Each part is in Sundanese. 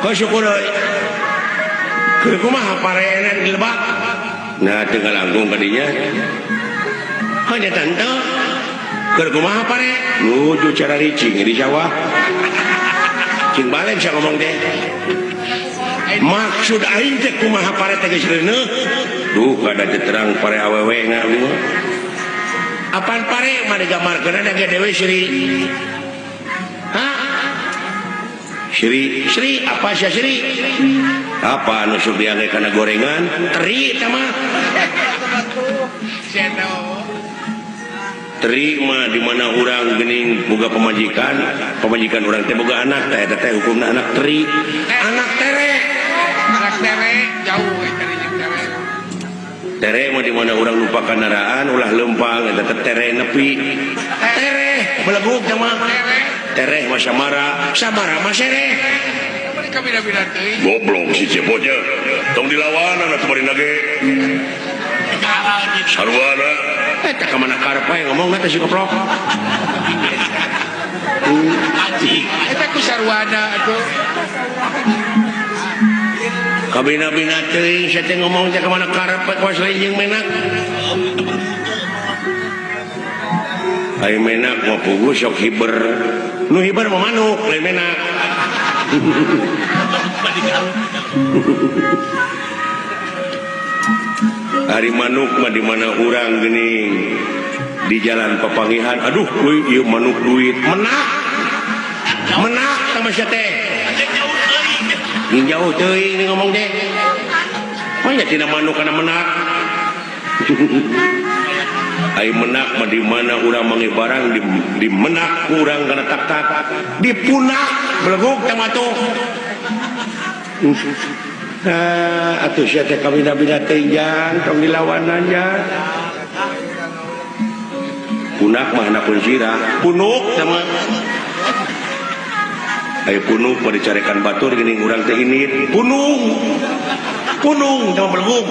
Kau syukur euy. Keur kumaha parenan di lebak? Nah, teu ngalangkung ka dinya. Hanya tante. Keur kumaha pare? Nuju cara ricing di sawah. Cing balik sia ngomong teh. Maksud aing teh kumaha pare teh geus reuneuh? Duh, kada teu terang pare awewe na mah. Apaan pare mah digambarkeun ge dewe Sri. Hah? Sri, Sri, apa sia Sri? Apa anu sok diangge kana gorengan? Teri eta mah. Teri mah di mana urang geuning boga pamajikan, pamajikan urang teh boga anak teh eta teh hukumna anak teri. Anak tere. Anak tere jauh we teri jeung tere. Tere mah di mana urang lupa kendaraan ulah lempang eta teh tere nepi. Tere belegug teh mah. Tereh mah samara, samara mah sereh. Goblok si cepotnya. Tong dilawanan atuh bari nage. Sarwana. Eta ka mana karep wae ngomongna teh si goblok. Eta ku sarwana atuh. Kabina-bina teuing sia teh ngomong teh ka mana karep wae kawas lain jeung menak. Ai menak mah puguh sok hiber. Nu hiber mah manuk lain menak. Ari manuk mah di mana urang geuning di jalan papangihan, aduh euy ieu manuk duit menak. Menak tah sia teh. Jauh teuing ni ngomong teh. Mah nya tina manuk kana menak. Ai menak mah di mana urang manggih barang di menak urang kana tak-tak dipunak belegug teh mah tuh. Nah, atuh sia teh kabina-bina teh jang tong dilawanan jang. Punak mah hanapun sirah, punuk teh mah. Ai punuk mah dicarekan batur geuning urang teh ini punung. Punung teh mah belegug.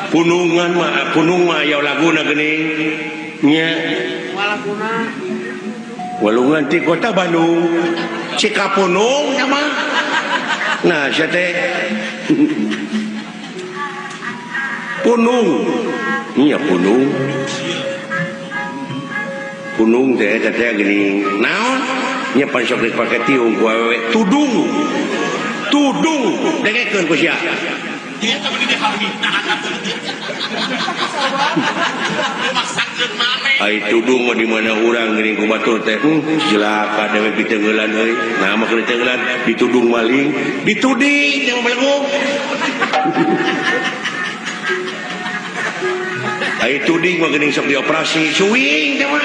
Punungan mah punung mah aya laguna geuning nya. Walungan ti kota Bandung. Cikapunung teh mah. Nah, sia teh punung. Nya punung. Punung teh eta teh geuning naon? Nya pan sok dipake tiung ku awewe tudung. Tudung dengekeun ku sia. Ai tudung mah di mana urang geuning ku batur teh cilaka dewek diteungeulan euy. Nah mah keur diteungeulan ditudung maling, dituding teh mah belegug. Ai tuding mah geuning sok dioperasi, suwing teh mah.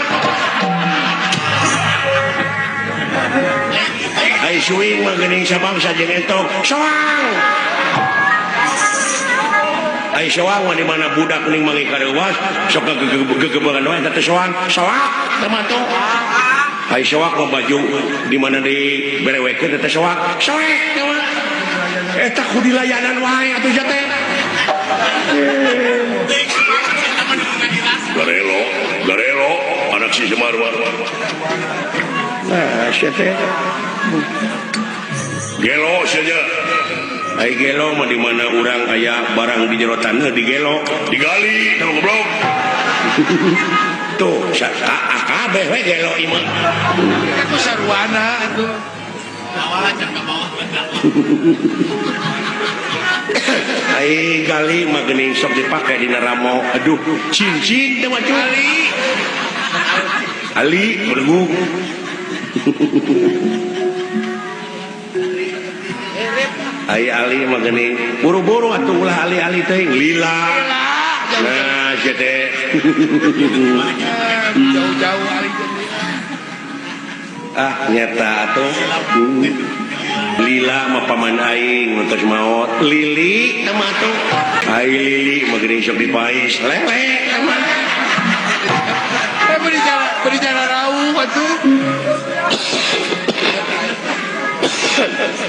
Ai suwing mah geuning sabangsa jeung entok, soang. Ai soang mah di mana budak geuning manggih kareuwas sok gegebegan wae eta teh soang, soak teh mah tuh. Ai soak mah baju di mana diberewekeun eta soak, soek teh mah. Eta ku dilayanan wae atuh sia teh. Garelo, garelo anak si Semar mah. Nah, sia teh. Gelo sia nya. Ai gelo mah di mana urang aya barang di jero taneuh digelo, digali teh goblok. Tuh, kabeh we gelo ieu mah. Eta ku sarwana atuh. Ai gali mah geuning sok dipake dina ramo. Aduh, cincin teh mah cuy. Ali. Ali belegug. Ai ali mah geuning buru-buru atuh ulah ali-ali teuing lila. Nah, sia teh. Jauh-jauh ali teh. Ah, nyata atuh. Lila mah paman aing nu tos maot. Lili teh mah atuh. Ai lili mah geuning sok dipais. Lele teh mah. Eh beri jalan rauh atuh.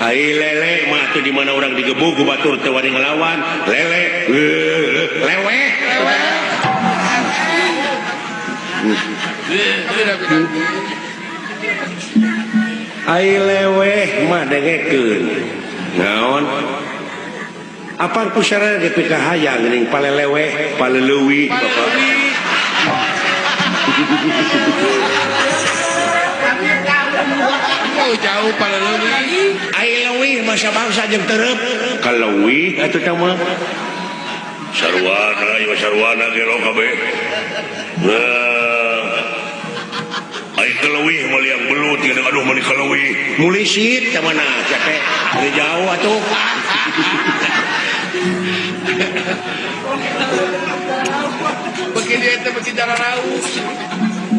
Ai lele mah atuh di mana urang digebug ku batur teu wani ngelawan. Lele, lewe. Ai leweh mah dengekeun. Naon? Apa ku sarana dipikahayang geuning paleleweh, paleleuwih Bapak. Oh, jauh paleleuwih. Ai leuwih mah sabangsa jeung tereup. Kaleuwih atuh tah mah. Sarwana, ieu sarwana gelo kabeh. Nah. Ai kaleuwih mah liang belut geuning aduh mani kaleuwih. Mulisit ka mana sia teh? Dari jauh atuh. Beuki dieu teh beuki jararau.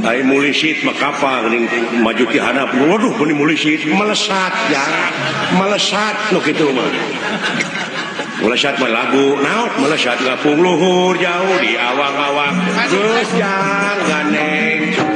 Ai mulisit mah kapal geuning maju ti handap. Waduh mani mulisit melesat ya. Melesat nu kitu mah. Melesat mah lagu naon melesat gapung luhur jauh di awang-awang. Geus jang ganeng.